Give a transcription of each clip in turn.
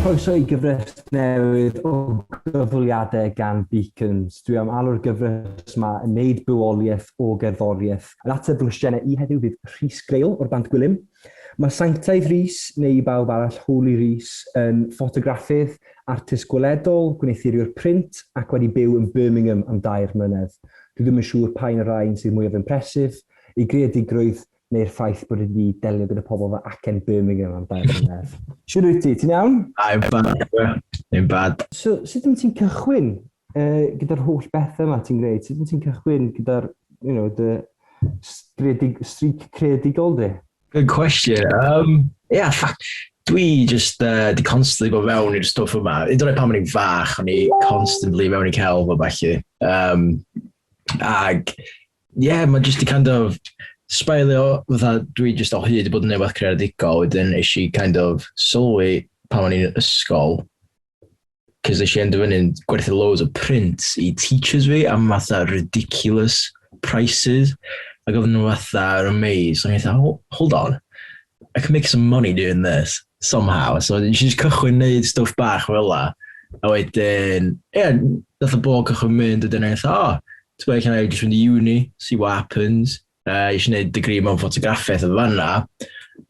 Croeso i gyfres newydd o gyfweliadau gan Beacons. Dwi am alw'r gyfres yma yn neud bywoliaeth o gerddoriaeth. Yn ateb fy nghwestiynau i heddiw fydd Rhys Grail o'r band Gwilym. Mae Sanctaidd Rhys, neu i bawb arall Holy Rhys, yn ffotograffydd, artist gweledol, gwneuthuriwr print ac wedi byw yn Birmingham am dair mlynedd. Dwi ddim yn siŵr pa un o'r rhain sydd mwyaf impressive, ei greadigrwydd neu'r ffaith bod wedi delio gyda pobl fel acen Birmingham am dair mlynedd. Siwr wyt ti, ti'n iawn? I'm bad, I'm bad. So, sut wyt ti'n cychwyn gyda'r holl bethau yma ti'n gwneud? Sut wyt ti'n cychwyn gyda'r, you know, dy stredig, streak creadigol di? Good question. Yeah, fact, dwi just di constantly bod fewn i'r stwff yma. Un oed pan o'n i'n fach, o'n i constantly fewn i celf o falle. Ag, yeah, mae just di kind of sbailio, fatha dwi just o hyd i bod yn neud wbath creadigol, wedyn es i kind of sylwi pan o'n i'n ysgol, cos nes i endo fyny'n gwerthu loads o prints i teachers fi am fatha ridiculous prices, ac oedden nhw fatha amazed, so o'n i fatha, hold on, I can make some money doing this, somehow. So nes i just cychwyn neud stwff bach fel la, a wedyn, ie, yeah, nath y bol cychwyn mynd, wedyn o'n i fatha, oh, ti'n gwybod, can I just fynd i uni, see what happens. Eisiau gwneud degree mewn ffotograffiaeth o fanna.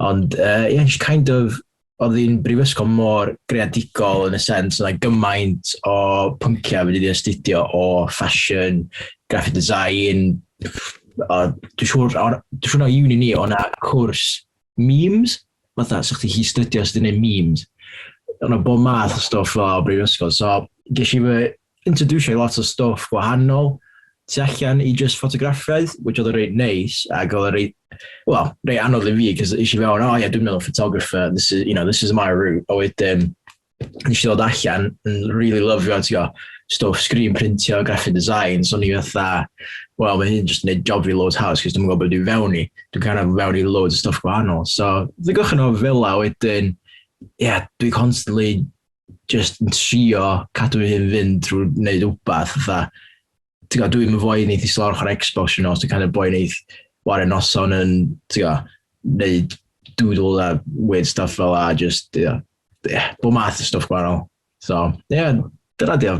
Ond, yeah, just kind of, oedd hi'n brifysgol mor greadigol yn y sens, yna gymaint o pynciau fi wedi astudio o fashion, graphic design, o, dwi'n siŵr, dwi'n siŵr na uni ni, o'na cwrs memes, fatha, so chdi hi studio sut i wneud memes. O'na bob math o stwff o brifysgol, so ges i fy introducio i lot o stwff gwahanol tu allan i just ffotograffiaeth, which oedd yn reit neis, ac oedd yn reit, well, reit anodd i fi, cos eisiau fewn, oh yeah, dwi'n meddwl photographer, this is, you know, this is my route, a wedyn, nes i ddod allan yn really lyfio, ti'n gwybod, stwff screen printio, graphic design, so o'n i fatha, well, mae hyn just yn neud job fi loads haws, cos dwi'n gwybod beth dwi'n fewn i, dwi'n kind of fewn i loads o stwff gwahanol, so, dwi'n gychwyn o fel la, wedyn, yeah, dwi constantly just yn trio cadw fy hun fynd trwy wneud wbath, fatha, ti'n gwybod, dwi'n fwy neith i slawr chwarae Xbox, you know, dwi'n kind of boi neith wario noson yn, ti'n gwybod, neud doodle a weird stuff fel a, just, yeah, bob math o stwff gwahanol. So, yeah, dyna di o,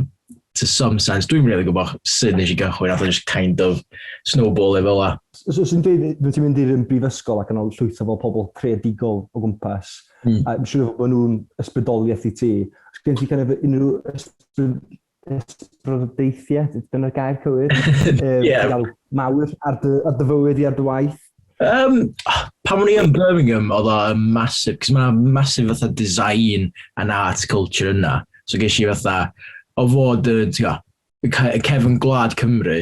to some sense. Dwi'n really gwybod sut nes i gychwyn, nath o just kind of snowball fel la. So, sy'n dweud, fod ti'n mynd i'r brifysgol ac yn ôl llwyth o fel pobl creadigol o gwmpas, a I'm siŵr bod nhw'n ysbrydoliaeth i ti. Os gen ti kind of unrhyw ysbrydoliaethiau, dyna'r gair cywir, yeah. mawr ar dy fywyd i ar dy waith? Pan o'n i yn Birmingham, oedd o'n massive, cos mae'n massive fatha design and art culture yna. So ges i fatha, o fod yn, ti'n gwybod, cefn gwlad Cymru,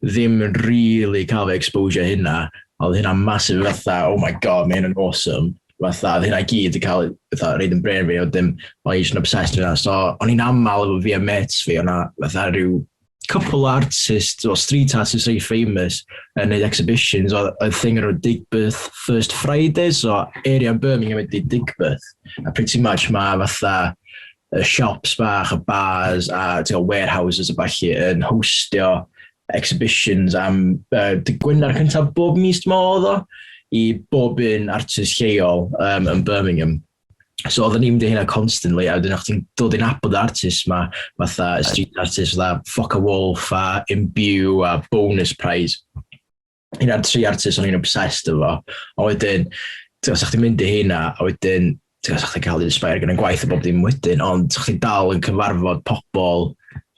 ddim yn really cael fy exposure hynna. Oedd hynna'n massive fatha, oh my God, mae hynna'n awesome. Fatha, oedd hynna i gyd yn cael fatha, reid yn brain fi, oedd dim, o'n i just yn obsessed with hynna. So, o'n i'n aml efo fi a mates fi, o'na fatha rhyw couple o artists, or street artists really famous, yn neud exhibitions, oedd thing o'r Digbeth First Friday, so area yn Birmingham ydi Digbeth. A pretty much mae fatha y shops bach, y bars a ti'n gwbod, warehouses a ballu yn hostio exhibitions am dydd Gwener cyntaf bob mis, dwi'n meddwl oedd o, i bob un artist lleol yn Birmingham. So oedden ni'n mynd i hynna constantly, a wedyn o'ch ti'n dod i'n nabod y artist ma, fatha street artist, fatha Focke Wulf a Imbue a Bonus Prize. Hynna'r tri artist o'n i'n obsessed efo. A wedyn, ti'n gwbod, sa chdi'n mynd i hynna, a wedyn, ti'n gwbod, sa chdi'n cael inspire gan y gwaith o bob dim wedyn, ond sa chdi'n dal yn cyfarfod pobl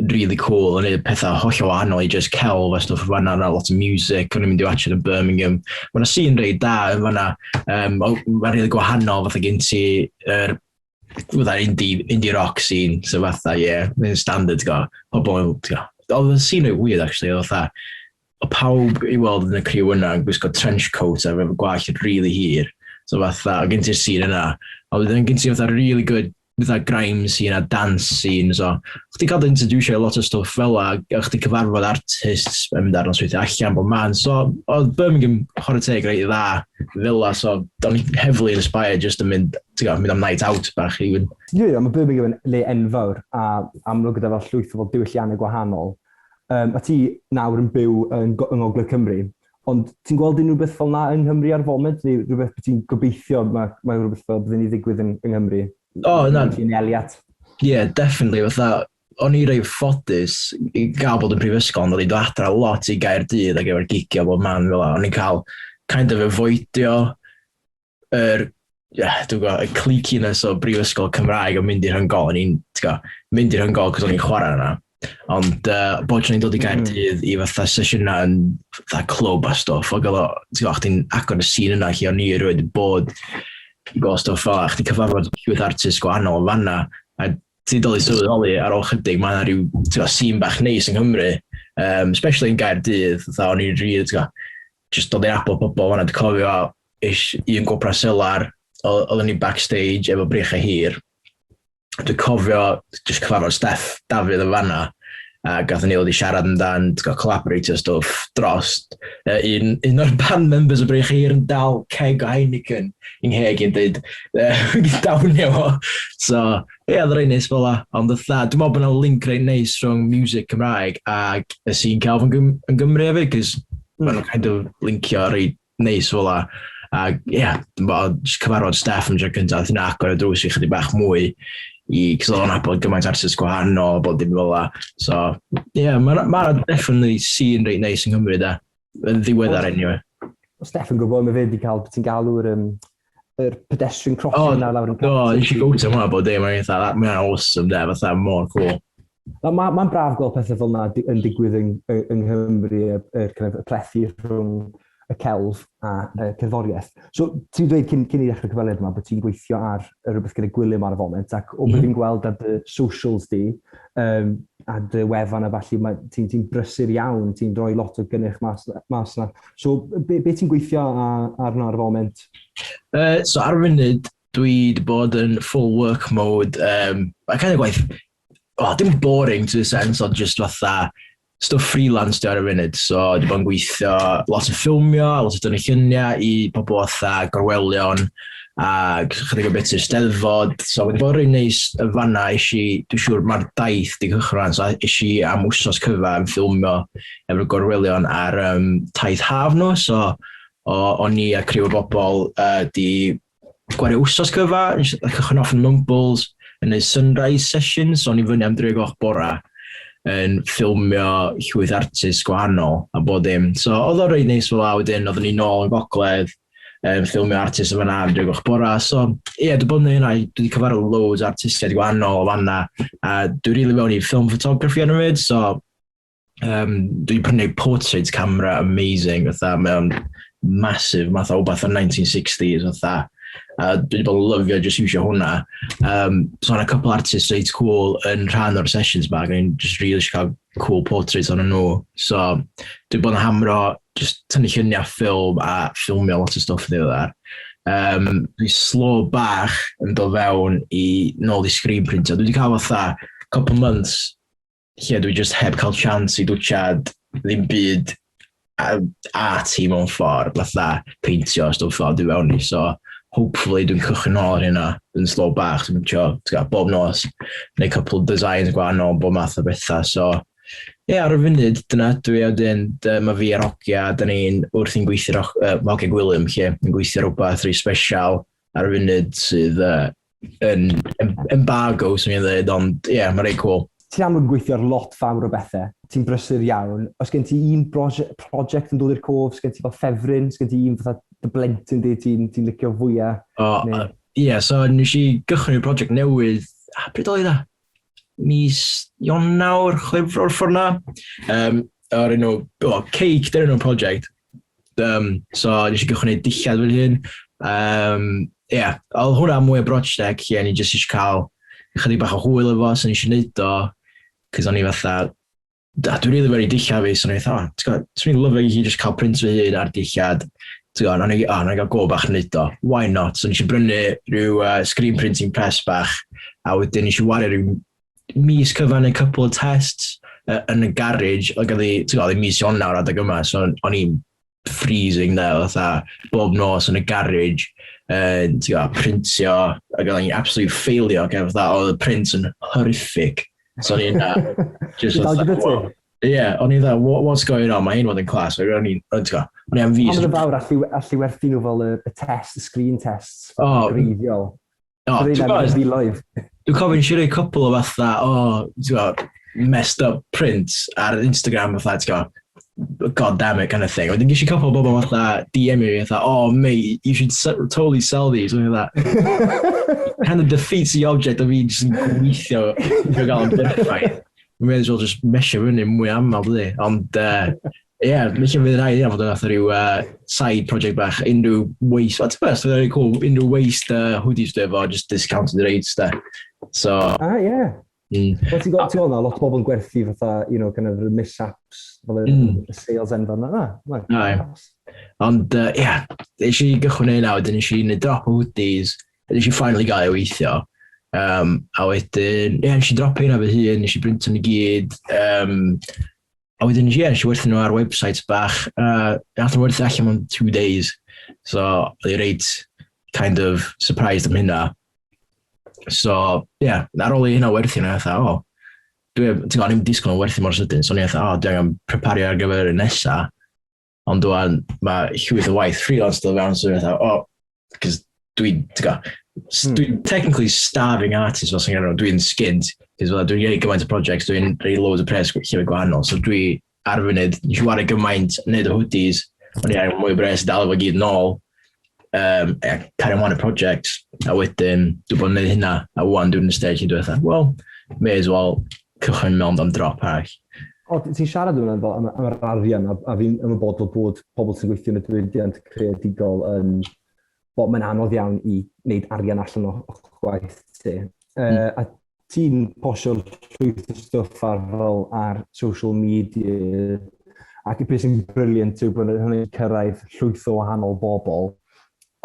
really cool yn neud pethau hollol wahanol i just celf a stwff fan'na, a lot of music, o'n i'n mynd i watch yn Birmingham. Mae 'na scene reit da yn fan'na, mae'n really gwahanol, fatha gen ti yr fatha indie rock scene, so fatha, yeah, mae'n standard, ti'n gwbod, pobl, ti'n gwbod. Oedd y scene reit weird, actually, oedd fatha, o pawb i weld yn y criw yna yn gwisgo trench coat a efo gwallt really hir. So fatha, o gen ti'r scene yna. A wedyn gen ti fatha really good fatha grime scene a dance scene. So, chdi cael dy introducio i lot o stwff fel la, a chdi cyfarfod artists yn mynd ar nosweithiau allan bob man. So, oedd Birmingham, chwarae teg, reit dda fel la. So, o'n i heavily inspired just yn mynd, ti'n gwbod, mynd am night out bach even. Ti'n dweud, mae Birmingham yn le enfawr a amlwg gyda fel llwyth o fel diwylliannau gwahanol. A ti nawr yn byw yng Ngogledd Cymru, ond ti'n gweld unrhyw beth fel 'na yng Nghymru ar foment, neu rhywbeth ti'n gobeithio mae rhywbeth fel byddwn ni ddigwydd yng Nghymru? O, oh, na. Ti'n eliat. Yeah, definitely. Fatha, o'n i reit ffodus i gael bod yn prifysgol, ond o'n i'n dod adra lot i Gaerdydd ac efo'r gigio bob man fel 'a. O'n i'n cael kind of avoidio yr, yeah, dwi'n gwybod, y cliquiness o brifysgol Cymraeg o mynd i'r Rhyngol. O'n i'n, ti'n gwybod, mynd i'r Rhyngol cos o'n i'n chwarae yna. Ond bod tro'n i'n dod i Gaerdydd i fatha sesiynau yn fatha clwb a stwff, ac oedd o, ti'n gwybod, chdi'n agor y scene yna lle o'n i erioed wedi bod i gweld stwff fel 'a, chdi'n cyfarfod llwyth artist gwahanol yn fanna, a ti'n dod i sylweddoli ar ôl chydig, mae yna rhyw, ti'n gwybod, scene bach neis yng Nghymru, especially yn Gaerdydd, fatha o'n i'n rili, ti'n gwybod, just dod i nabod pobl fanna. Dwi'n cofio is un Gwobra Selar, oedden ni backstage efo Breichiau Hir. Dwi'n cofio just cyfarfod Steff Dafydd yn fanna, a gathon ni ddod i siarad amdan, ti'n gwbod, collaborator stwff dros un o'r band members o Breichiau Hir yn dal keg o Heineken yng ngheg i'n dweud, dawnio fo. So, ie, yeah, oedd reit neis fel 'a. Ond fatha, dwi'n meddwl bod yna link reit neis rhwng music Cymraeg ag y scene celf yn Gymru hefyd, cos maen nhw'n kind of linkio reit neis fel 'a. Ac ie, yeah, dwi'n meddwl, just cyfarfod Steff am tro cyntaf, oedd hynna agor y drws i chydig bach mwy i, cos oedd o'n nabod gymaint artist gwahanol, bod dim fel 'a. So, ie, yeah, mae'n ma definitely scene reit neis yng Nghymru, da. Yn ddiweddar, anyway. O Steff yn gwybod, mae fe wedi cael, ti'n galw'r yr pedestrian crossing na lawr yn Do, nes i go to hwnna bod dim, mae'n eitha, mae'n awesome, de, fatha, mor cool. Mae'n ma braf gweld pethau fel yna yn digwydd yng Nghymru, y kind of, y plethu rhwng y celf a y cerddoriaeth. So, ti'n dweud cyn i ddechrau cyfweliad yma bod ti'n gweithio ar rhywbeth gyda Gwilym ar y foment, ac o beth fi'n gweld ar dy socials di, a dy wefan a falle, ti'n ti brysur iawn, ti'n rhoi lot o gynnyrch mas na. So, be ti'n gweithio arno ar y foment? So, ar y funud, dwi wedi bod yn full work mode. Mae kind of gwaith, oh, dim boring to the sense, ond just fatha stwff freelance dwi ar y funud. So, dwi bod yn gweithio lot o ffilmio, lot o dynnu lluniau i pobl fatha Gorwelion a chydig o bits i'r Steddfod. So, wedi bod yn reit neis y fanna eisiau, dwi'n siŵr mae'r daith di cychwyn rhan, so eisiau am wsos cyfa yn ffilmio efo'r Gorwelion ar taith haf nhw. So, o'n i a criw o bobl di gwario wsos cyfa, nes i cychwyn off yn Mumbles, yn neud sunrise sessions, so o'n i fyny am 3 gloch bora yn ffilmio llwyth artist gwahanol a bod dim. So oedd o'n reit neis fel 'a. Wedyn oedden ni nôl yn gogledd ffilmio artist o fan'na am 3 gloch bora. So ie, yeah, dwi'n bod yn hynna, dwi wedi cyfarfod loads o artistiaid gwahanol o fan'na, a dwi'n rili mewn i film photography ar y funud, so dwi'n prynu portrait camera amazing, fatha, mae o'n massive, fatha wbath o'r 1960s, fatha. A dwi wedi bod yn lyfio just iwsio hwnna. So yna couple artists reit cool yn rhan o'r sessions ma, ac o'n i'n just really eisiau cael cool portraits o'n nhw. So dwi wedi bod yn hamro, just tynnu lluniau ffilm a ffilmio lot o stwff ddiweddar. Dwi slow bach yn dod fewn i nôl i screen printio. Dwi wedi cael fatha couple months lle dwi just heb cael chance i dwtsiad ddim byd arty mewn ffordd, fatha peintio a stwff fel dwi fewn i. So, hopefully dwi'n cychwyn nôl ar hynna yn slow bach. Dwi'n trio, ti'n gwbod, bob nos, neu couple of designs gwahanol, bob math o bethau. So, ie, yeah, ar y funud, dyna dwi wedyn, mae fi a'r hogia, da ni'n wrthi'n gweithio, hogia Gwilym, lle, yn gweithio rhywbeth reit special ar y funud sydd yn embargo, sy'n i'n dweud, ond ie, yeah, mae'n reit cool. Ti'n amlwg yn gweithio ar lot fawr o bethau. Ti'n brysur iawn. Oes gen ti un project yn dod i'r cof? Sgen ti fel ffefryn? Sgen ti un fatha dy blentyn di ti'n ti licio fwyaf? O, ie, yeah, so nes i gychwyn i'r project newydd, pryd oedd e? Mis Ionawr, Chwefror ffordd na. O'r enw, oh, Cake, dy'r enw project. So nes i gychwyn neud dillad fel hyn. Yeah, oedd hwnna mwy o project lle ni jyst eisiau cael chydig bach o hwyl efo, so nes i neud o, cos o'n i fatha, da, dwi'n rili very dillad fi, so o'n i fatha, oh, ti'n gwbod, swn i'n lyfio i chi just cael print fy hun ar dillad, ti'n gwbod, o'n i, oh, o'n i gael go bach neud o, why not? So nes i brynu rhyw screen printing press bach, a wedyn nes i wario rhyw mis cyfan neu couple of tests yn y garage, oedd hi, ti'n gwbod, oedd hi mis Ionawr adeg yma, so o'n i'n freezing there, fatha, bob nos yn y garage, ti'n gwbod, printio, ac o'n i'n absolute failure, ac fatha, oedd y print yn horrific. So o'n i'n just Dal gyda ti? Ie, yeah, o'n i'n dda, "What's going on?" Mae hyn fod yn class. O'n i'n, ti'n gwbod, o'n i am fis. Ond yn fawr, allu werthu nhw fel y test, y screen tests, oh, greiddiol. O, Dwi'n ti'n gwbod, filoedd. Dwi'n cofio nes i roi cwpl o fatha, o, ti'n gwbod, messed up prints ar Instagram fatha, ti'n gwbod, "God damn it" kind of thing. Wedyn ges i cwpl o bobl fatha DM i fi fatha, "Oh mate, you should totally sell these." Something like that. Kind of defeats the object of fi just yn gweithio i gael yn berffaith. May as well just mesio fyny mwy aml, dydy. Ond, ie, yeah, felly fydd rhaid i fod yn fatha rhyw side project bach, unrhyw waste, well, ti'n best, very cool, unrhyw waste hoodies dwi efo, just discounted rates, da. So, Ah, ie. Yeah. Wel, ti'n gweld na, lot o bobl yn gwerthu fatha, kind of mishaps, fel y y sales enfawr na. Na, Aye. Ond, ie, yeah, nes i gychwyn hynna, wedyn nes i wneud drop o hoodies, nes i finally gael ei weithio. A wedyn, ie, yeah, nes i drop hynna fy hun, nes i brintio nhw i gyd. A wedyn, ie, yeah, nes i werthu nhw ar website bach. Nath nhw werthu allan mewn 2 days. So, oedd i reit kind of surprised am hynna. So, ie, yeah, ar ôl i hynna werthu nhw, fatha, o, dwi, ti'n gwybod, o'n i'n disgwyl yn werthu mor sydyn, so o'n i fatha, o, dwi angen prepario ar gyfer y nesa. Ond dwi'n, mae llwyth o waith freelance dod fewn, so dwi'n fatha, o, cos dwi, ti'n gwybod, dwi'n technically starving artist fel sy'n gwneud, dwi'n skint, cos fel dwi'n gwneud gymaint o projects, dwi'n rhoi loads o pres llefydd gwahanol, so dwi ar y funud, nes i wario gymaint wneud o hoodies, o'n i angen mwy o bres i dal efo gyd nôl, a cario ymlaen y projects, a wedyn dwi'n bod yn gwneud hynna, a wan dwi'n y stage lle dwi'n fatha, well, may as well cychwyn mewn am drop arall. O, ti'n siarad am, am yr arian, a fi'n ymwybodol bod pobl sy'n gweithio yn y diwydiant creadigol yn bod mae'n anodd iawn i wneud arian allan o chwaith ti. A ti'n postio llwyth o stwff ar, fel, ar social media, ac y beth sy'n brilliant yw bod hynny'n cyrraedd llwyth o wahanol bobl,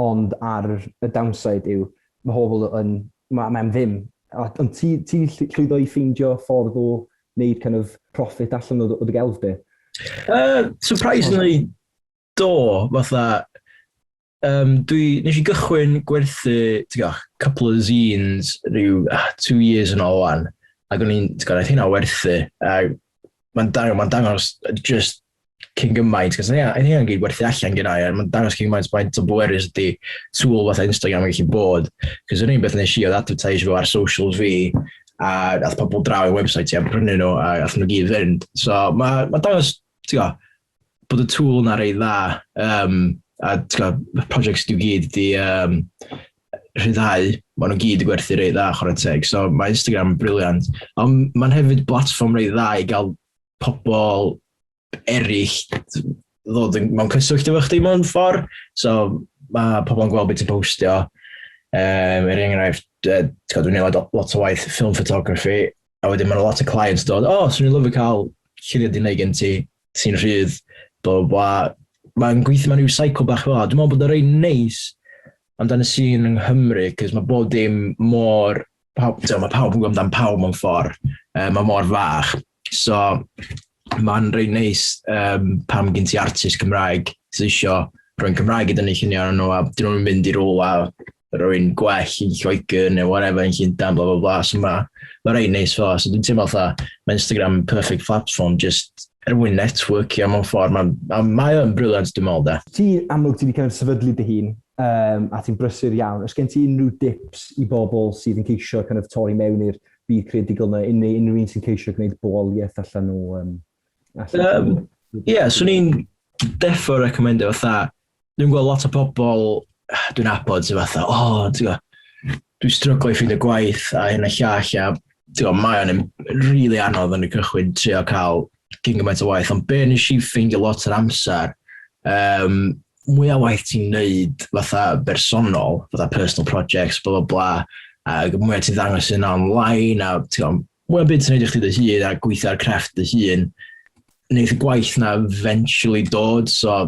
ond ar y downside yw mae pobl yn, mae ddim. Ond ti llwyddo i ffeindio ffordd o wneud kind of profit allan o dy gelf di? Surprisingly, do, fatha, nes i gychwyn gwerthu, ti'n gwybod, couple of zines rhyw 2 years yn ôl wan, ac o'n i'n, ti'n gwybod, naeth hynna werthu, a mae'n dangos just cyn gymaint, cos hynna'n gyd werthu allan gyda i, mae'n dangos cyn gymaint faint o bwerus ydy tool fatha Instagram yn gallu bod, cos yr un beth nes i oedd advertise fo ar socials fi, a nath pobl draw i website i a brynu nhw, a nath nhw gyd fynd. So mae ma dangos, ti'n gwybod, bod y tool na reit dda, a ti'n gwybod, projects dwi gyd di rhyddhau, maen nhw gyd i gwerthu reit dda, chwarae teg. So mae Instagram yn brilliant. Ond mae'n hefyd platform reit dda i gael pobl eraill ddod yn, mewn cyswllt efo chdi mewn ffordd. So mae pobl yn gweld beth ti'n postio. Er enghraifft, ti'n gwbod, dwi'n gwneud lot o waith film photography, a wedyn mae'n lot o clients dod, "O, oh, swn i'n lyfio cael lluniau di wneud gen ti, ti'n rhydd, bla bla bla." Mae'n gweithio mewn rhyw cycle bach fel 'na. Dwi'n meddwl bod o'n reit neis amdan y scene yng Nghymru, cos mae bob dim mor, pawb, ti'n gwbod, mae pawb yn gwybod amdan pawb mewn ffordd. Mae mor fach. So, mae'n reit neis pam gen ti artist Cymraeg sydd isio rhywun Cymraeg i dynnu lluniau arnyn nhw a dyn nhw'n mynd i rywle rhywun gwell yn Lloegr neu whatever yn Llundain, bla bla bla. So mae ma reit neis fel 'na. So dwi'n teimlo fatha, mae Instagram yn perfect platform just er mwyn networkio mewn ffordd. Mae ma, mae o'n brilliant, dwi'n meddwl, de. Ti, amlwg, ti wedi kind of sefydlu dy hun, a ti'n brysur iawn. Oes gen ti unrhyw dips i bobl sydd yn ceisio kind of torri mewn i'r byd creadigol yna, unrhyw un sy'n ceisio gwneud bywoliaeth allan o... Allan Ie, yeah, swn i'n defo recommendio fatha, dwi'n gweld lot o bobl dwi'n nabod sydd fatha, o, oh, ti'n gwybod, dwi'n stryglo i ffeindio gwaith a hyn a llall, a ti'n gwybod, mae o'n really anodd yn y cychwyn trio cael cyn gymaint o waith, ond be nes i ffeindio lot o'r amser, mwy o waith ti'n neud fatha bersonol, fatha personal projects, bla bla bla, a mwy o ti'n ddangos yna online, a ti'n gwybod, mwy o byd ti'n neud i chdi dy hun a gweithio ar crefft dy hun, wneith y gwaith na eventually dod, so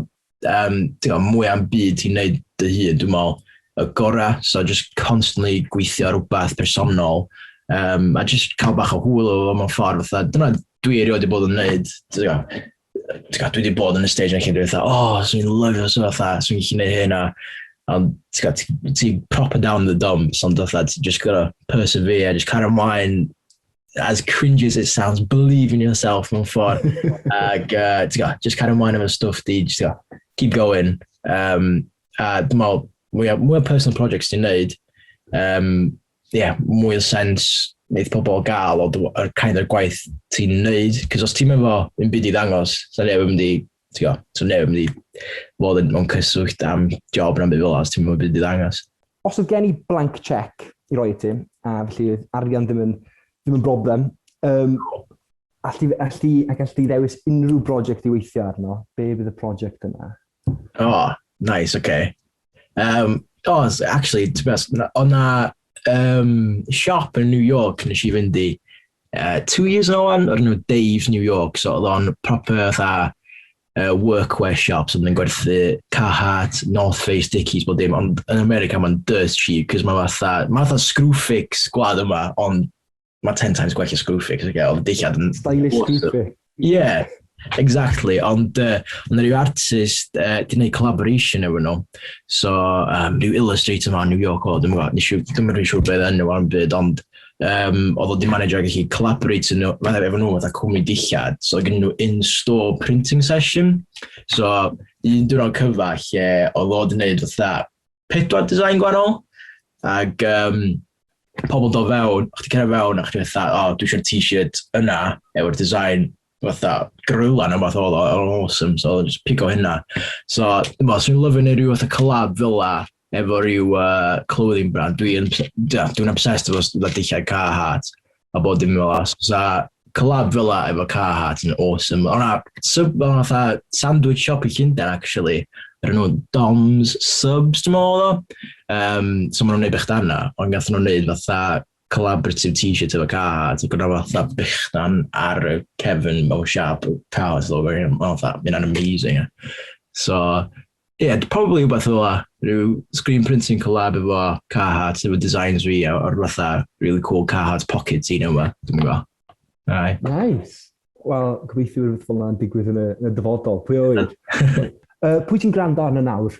ti'n gwybod, mwy am byd ti'n neud dy hun, dwi'n meddwl, y gorau, so just constantly gweithio ar rhywbeth personol, a just cael bach o hwyl o fo mewn ffordd, fatha, dyna dwi erioed wedi bod yn neud, ti'n gwybod, dwi wedi bod yn y stage yn lle dwi'n fatha, oh, swn i'n lyfio so fatha, swn i'n gallu neud hyn, a ond ti'n gwybod, ti proper down the dumps, ond fatha, ti just gotta persevere, just cario ymlaen, as cringe as it sounds, believe in yourself mewn ffordd. Ac, ti'n gwybod, just cario ymlaen efo stwff di, just, ti'n gwybod, keep going. A dwi'n meddwl, mwy o personal projects ti'n neud, Yeah, mwy o sens wneud pobl gael o yr kind of gwaith ti'n neud. Cos os ti'n efo ddim byd i ddangos, sa neb yn mynd i, ti'n gwybod, so neb yn mynd i fod yn mewn cyswllt am job na'n byd fel os ti'n mynd byd i ddangos. Os oedd gen i blank check i roi i ti, a felly arian ddim yn broblem, allu ddewis unrhyw brosiect i weithio arno, be bydd y prosiect yna? Oh, nice, okay. Oh, actually, to be honest, o'na shop yn New York nes i fynd i 2 years ago on, o'r enw Dave's New York, so oedd o'n proper fatha workwear shop, so yn gwerthu Carhartt, North Face, Dickies, bod dim, ond yn America mae'n dirt cheap, cos mae fatha Screwfix gwlad yma, ond mae 10 times gwell Screwfix, okay, oedd dillad yn Stylish Screwfix. Yeah, exactly. Ond rhyw artist di wneud collaboration efo nhw. So, rhyw illustrator ma New York o, dwi'n gwybod, nes i, dwi'n rili siŵr beth enw am byd, ond oedd o di manager gallu collaborate nhw, efo nhw fatha cwmni dillad. So, gen nhw in-store printing session. So, un diwrnod cyfa lle oedd o di wneud fatha pedwar design gwahanol. Ac pobl dod fewn, chdi cerdded fewn a chdi fatha, "Oh, dwi eisiau'r t-shirt yna, efo'r design fatha gorilla neu beth oedd o, oedd o'n awesome," so just pigo hynna. So, dwi'n meddwl, swn i'n lyfio neud rhyw fatha collab fel la, efo rhyw clothing brand. Dwi'n dwi obsessed efo fatha dillad Carhartt, a bod dim fel la. So, collab fel la efo Carhartt yn awesome. O'na, sub, o'na fatha sandwich shop i Llundain, actually, yr enw Dom's Subs, dwi'n meddwl oedd o. So maen nhw'n neud bechdanna, ond gath nhw'n neud fatha collaborative t-shirt efo Carhartt, ac o'na fatha bechdan ar y cefn mewn siap Carhartt logo, mae'n fatha, mae'n amazing. So, yeah, probably rhywbeth fel la, rhyw screen printing collab efo Carhartt, efo designs fi, o'r fatha really cool Carhartt pocket i nhw, dwi'n gwybod. Aye. Nice. Wel, gobeithio rhywbeth fel yna'n digwydd yn y dyfodol. Pwy oed? Pwy ti'n gwrando arno nawr?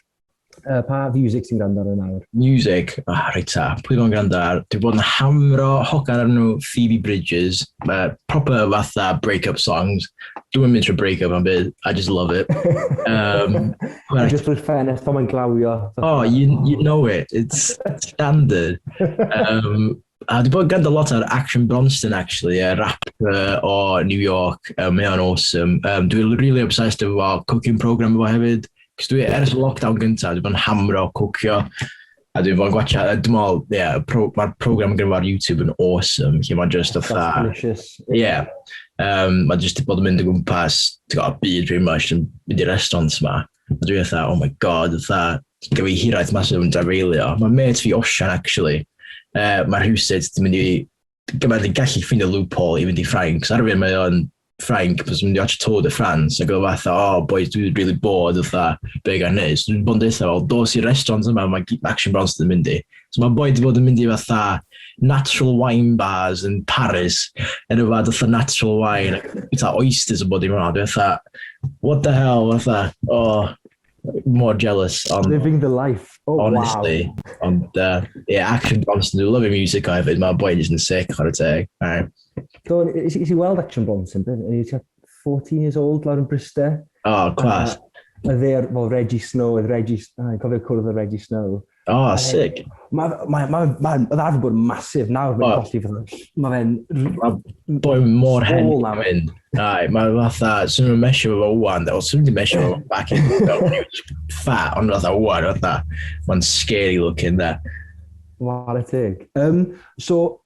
Pa music ti'n gwrando arno nawr? Music, ah, reit ta, pwy fo'n gwrando ar? Dwi'n bod yn hamro hogan ar nhw Phoebe Bridgers, proper fatha break-up songs. Dwi'n mynd trwy break-up am byd, I just love it. Just drwy'r ffenest pan mae'n glawio. Oh, you know it, it's standard. A dwi bod yn gwrando lot ar Action Bronson, actually, a rapper o New York. Mae o'n awesome. Dwi'n really obsessed efo cooking program efo hefyd. Cos dwi, ers y lockdown gyntaf, dwi bod yn hamro cwcio. A dwi bod yn gwatcha, dwi'n meddwl, yeah, mae'r program gyda fo ar YouTube yn awesome. Lle mae'n just fatha. Delicious. Yeah. Mae just bod yn mynd o gwmpas, ti'n gwybod, byd pretty much, yn mynd i'r restaurants ma. A dwi fatha, "Oh my God," fatha, gyda fi hiraeth massive yn drafeilio. Mae mate fi Osian, actually, mae rhywsut di mynd i, gymaint yn gallu ffeindio loophole i fynd i Ffrainc. So ar y mae o'n Ffrainc, bys mynd i watch Tour de France, ac oedd fatha, "Oh boys, dwi'n really bored," fatha, "be gan neud?" So dwi'n bod yn deutha, "Wel, dos i'r restaurant yma, mae Action Bronson yn mynd i." So mae boi di bod yn mynd i fatha natural wine bars in Paris, yn yfad fatha natural wine, fatha oysters yn bod i mewn. Dwi'n fatha, "What the hell?" Fatha, oh, more jealous. On, Living the life. Oh, honestly. Wow. Ond, yeah, Action Bronson, dwi'n lyfio music o hefyd. Mae'r boi just yn sick, chwarae teg. Right. Do, nes i weld Action Bronson, o'n i 14 years old lawr yn Bryste. Oh, class. A there, fel Reggie Snow, oedd Reggie, oh, cofio cwrdd o Reggie Snow. Oh, sick. Mae ma arfer bod yn massive nawr, mae'n colli, mae fe'n Mae boi mor hen mynd. Ai, mae fatha, swn i'n mesio fo wan, o, swn i'n mesio fo back in, when he was fat, ond fatha wan, fatha, mae'n scary looking there. Whare teg. So,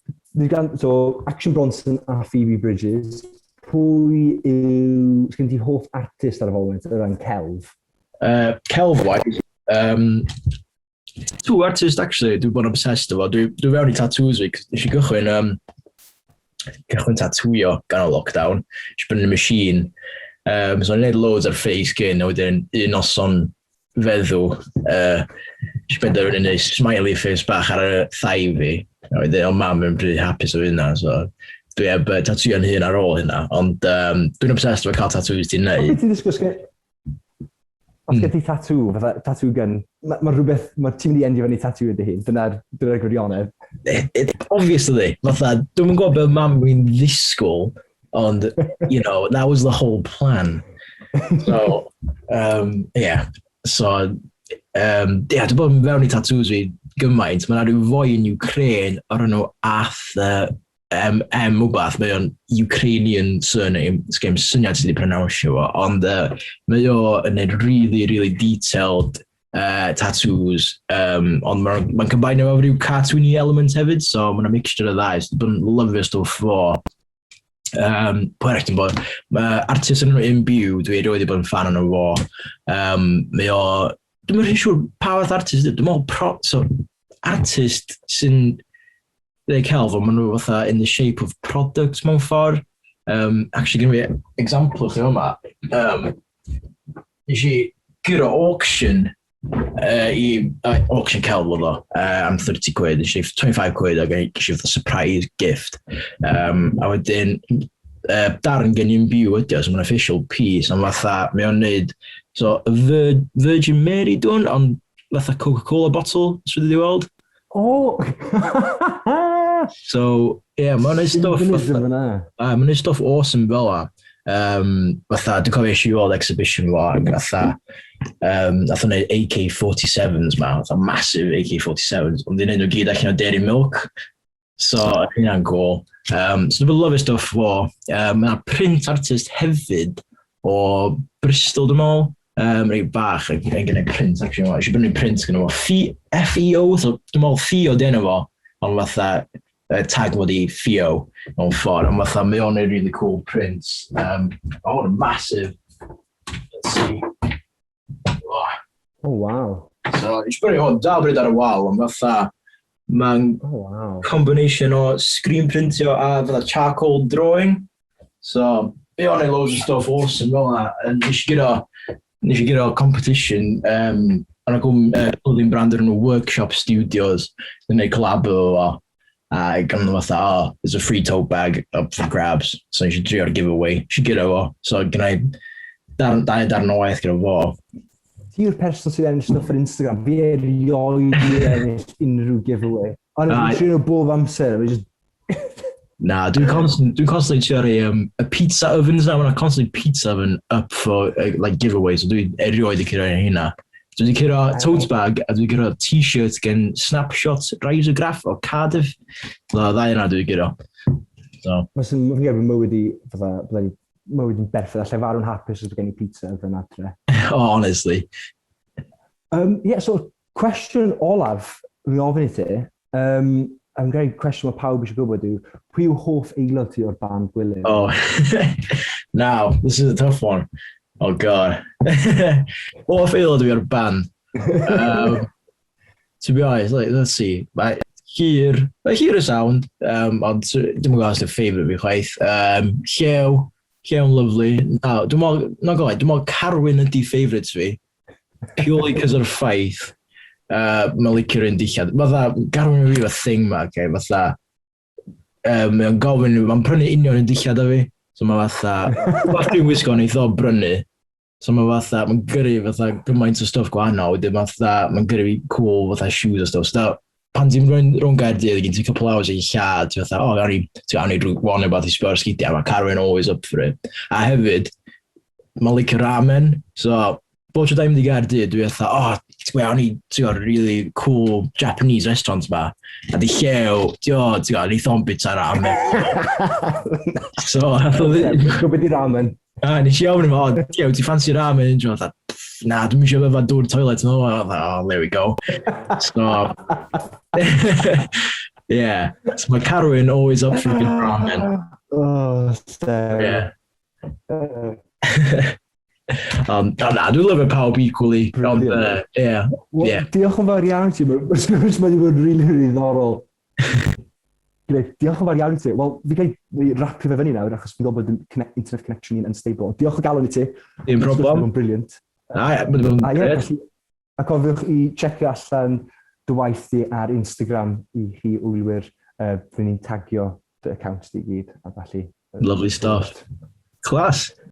Action Bronson a Phoebe Bridgers, pwy yw, sgyn ti hoff artist ar y foment o ran celf? Celf-wise, two artists actually, dwi'n bod yn obsessed efo. Dwi fewn i tattoos fi, nes i gychwyn tatwio gan o lockdown. Nes i brynu machine. So o'n i wneud loads ar face skin, a wedyn un noson feddw, nes i benderfynu wneud smiley face bach ar y thigh fi. A wedyn, o mam yn pretty hapus o hynna, so dwi heb tatwio'n hun ar ôl hynna. Ond dwi'n obsessed efo cael tattoos ti'n neud. Beth ti'n ddisgwyl? Os gen ti tattoo, fatha tattoo gun, ma rhywbeth, mae ti'n mynd i endio fyny tattoo ydy hun, dyna gwirionedd. Obviously, fatha, dwi'n gwybod beth mam fi'n ddisgwyl, ond, that was the whole plan. So, yeah. So, yeah, dwi'n bod yn fewn i tattoos fi. gymaint, mae yna rhyw foi yn Ukraine o'r enw Arthur M wbath, mae o'n Ukrainian surname, sgen i'm syniad sut i pronounsio fo, ond mae o yn neud really, really detailed tattoos, ond mae'n ma combine efo rhyw cartoony element hefyd, so mae'n mixture o ddau, so dwi'n lyfio stwff fo. Pwy arall dwi'n bod? Mae artist yn enw Imbue, dwi erioed wedi bod yn fan o'n fo. Mae o, dwi'n rhy siŵr pa fath artist ydy, dwi'n meddwl so, artist sy'n gwneud celf, ond maen nhw fatha in the shape of products mewn ffordd. Actually, gen fi example chi yma. Nes i guro auction i auction celf oedd o, am 30 quid, nes i 25 quid ac nes i fatha surprise gift. A wedyn, darn gen Imbue ydi o, so mae'n official piece, ond fatha, mae o'n neud, so, Virgin Mary dwn, ond fatha Coca-Cola bottle, os wedi weld. Oh! So, yeah, mae'n neud stwff Symbolism yna. Mae'n neud stwff awesome fel la. Fatha, dwi'n cofio eisiau i weld exhibition fo, ac fatha, nath o'n neud AK-47s ma, fatha massive AK-47s, ond di neud nhw gyd allan o Dairy Milk. So, hynna'n cool. So dwi'n lyfio stwff fo. Mae yna print artist hefyd o Bristol, dwi'n meddwl. Reit bach yn gwneud print, actually. Eisiau brynu print gyda fo. Feo, so dwi'n meddwl Theo di enw fo, ond fatha tag fo di Theo mewn ffordd. Ond fatha, mae o'n neud really cool prints. Oh, massive. Let's see. Oh. Oh, wow. So, eisiau brynu hwn, dal bryd ar y wal, ond fatha, mae'n combination o screen printio a fatha charcoal drawing. So, be o'n ei loads o stuff awesome fel yna. Nes i gyda competition, yn y gwm, clothing brand o'r enw Workshop Studios, yn neud collab efo fo. A gan nhw fatha, "Oh, there's a free tote bag up for grabs." So nes i drio'r giveaway. Nes i gyda fo. So gyda i darn, dau darn o waith gyda fo. Ti yw'r person sydd ennill stwff ar Instagram. Fi erioed i ennill unrhyw giveaway. Ond dwi'n trio bob amser. Fi just Na, dwi'n constantly trio rhoi y pizza ovens na, mae'n constantly pizza oven up for like giveaways, so dwi'n erioed i cyrraedd hynna. Dwi wedi curo tote bag a dwi wedi curo t-shirt gen Snapshot Risograph o Cardiff. So, ddau yna dwi wedi curo. So, Mae'n sy'n fi'n gwybod mywyd i, fatha, bydda i mywyd yn berffaith, allai farw'n hapus os bydd gen i pizza oven adre. Oh, honestly. Yeah, so cwestiwn olaf fi ofyn i ti, yn greu cwestiwn mae pawb eisiau gwybod yw, pwy yw hoff aelod ti o'r band Gwilym? Oh, now, this is a tough one. Oh, God. Hoff aelod fi o'r band? To be honest, like, let's see. Mae Llŷr y sound, ond dwi'n gwybod os yw'n favourite fi chwaith. Llew'n lovely. No, dwi'n meddwl, not gonna lie, dwi'n meddwl Carwyn ydi favourites fi. Purely cos o'r ffaith, mae'n licio'r un dillad. Fatha, Carwyn fi efo thing ma, okay, fatha, mae'n gofyn, mae'n prynu union un dillad o fi. So mae fatha, fath dwi'n wisgo neith o brynu. So mae fatha, mae'n gyrru fatha gymaint o stwff gwahanol, wedyn fatha, mae'n gyrru fi cool fatha shoes a stuff. So pan ti'n rhwng Gaerdydd, gen ti couple hours i llad, ti fatha, "Oh, awn ni, ti awn ni drwy one neu beth i sbio'r sgidiau," mae Carwyn always up for it. A hefyd, mae'n licio ramen, so bob tro da i'n mynd i Gaerdydd, dwi fatha, "Oh, ti'n gwybod, awn ni, ti'n gwybod, really cool Japanese restaurant ma." A di Llew, ti'n gwybod, ti'n gwybod, neith o'n bita ramen. So, nath o Gwybod i ramen. A nes i ofyn iddo fo, "Oh, Llew, ti fancy ramen?" Dwi'n fatha, "Na, dwi'n eisiau yfed dŵr toilet." No, fatha, "Oh, there we go." So, yeah. So mae Carwyn always up for a good ramen. Oh, so. Yeah. Oh, na, dwi'n lyfio pawb equally. Ond, yeah. Well, diolch yn fawr iawn ti. Mae'n sgwrs mae wedi bod yn really, really ddiddorol. Grêt, diolch yn fawr iawn i ti. Wel, fi gael i rapio fe fyny nawr, achos fi'n gwybod bod yn internet connection ni'n unstable. Diolch o galon i ti. Dim problem. Mae'n brilliant. Na, ie, mae'n bod yn A ie, grêt. Felly, a cofiwch i checio allan dy waith di ar Instagram i chi wylwyr. Fydd ni'n tagio dy accounts di gyd, a felly. Lovely stuff. Class.